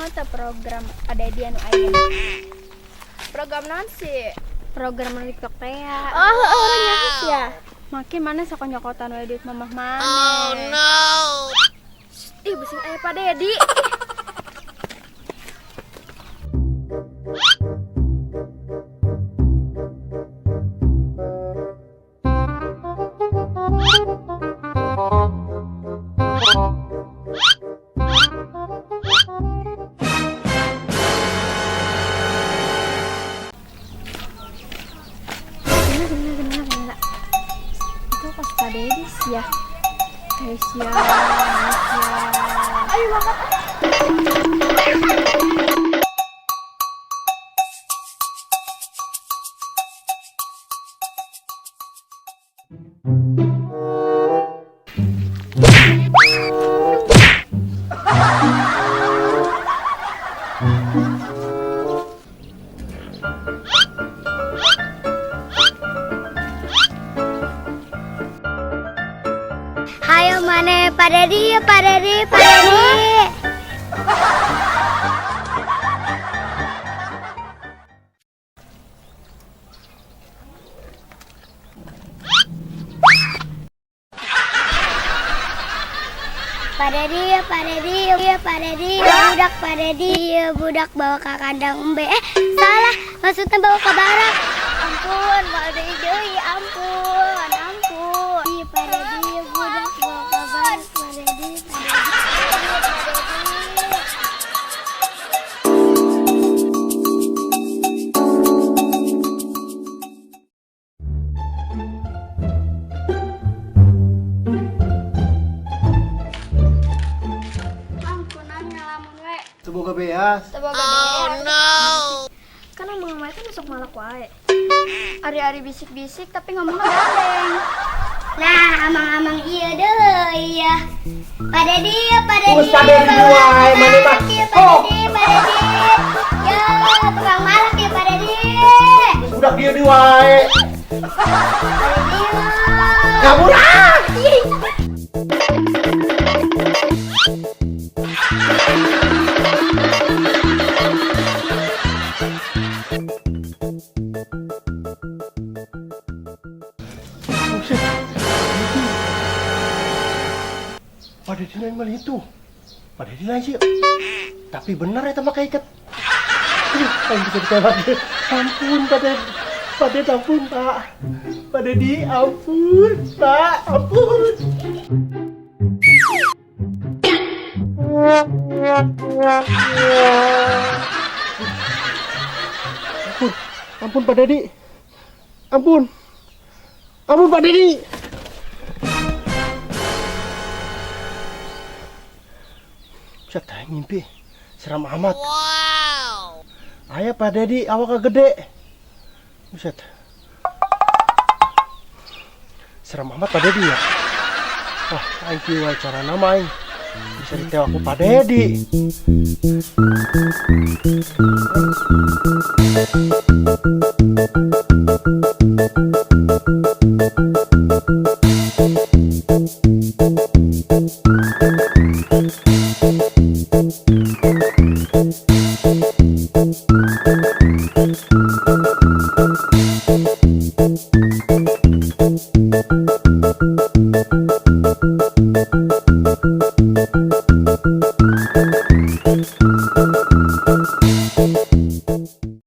Nyaho teu program Pak Dedi anu ayeuna? Program naon sih? Program nu TikTok teh ya. Oh, heeh, urang nyaho sih ya. Makin mana sok nyokotan we duit mamah maneh. Oh no. Ih, bising aya Pak Dedi. Gimana, gimana, gimana, gimana? Itu kos Pak Dedi sih ya. Hei sia, sia. Ayo makan. Hayo mana Pak Dedi, Pak Dedi, Pak Dedi. Pak Dedi, Pak Dedi, ya Pak Dedi, budak Pak Dedi, ya budak bawa ke kandang embe. Eh, salah, maksudnya bawa ke barak. Ampun, Pak Dedi, deui, ampun, ampun. Iya Pak Dedi, ya budak bawa ke barak, Pak Dedi, Pak Dedi, iya, Pak Dedi. Ampunan ngalamun we. Semoga beas. Semoga oh, no. Kan emang wae kan sok malak wae. Ari-ari bisik-bisik tapi ngomongnya gandeng. Nah, amang-amang iya deh, iya. Pak Dedi, ya Pak Dedi. Terus Pak Dedi wae, mana mah? Iya, Pak Oh. Dedi, Pak Dedi. Ya, tukang malak ya Pak Dedi. Terus budak dia di wae. Pak Dedi. Wah. Kabur ah. Buset. Pak Dedi lain malah itu. Pak Dedi lain sih. Tapi bener ya pakai ikat. Aduh, aing bisa ditembak. Ampun Pak Dedi. Pak Dedi ampun Pak. Pak Dedi ampun Pak ampun. Ampun, ampun Pak Dedi. Ampun. Ampun Pak Dedi. Buset, aing mimpi. Seram amat. Wow. Aya Pak Dedi awak gede. Buset. Seram amat Pak Dedi ya. Wah, aing kieu wae carana mah aing. Bisa ditewak ku Pak Dedi.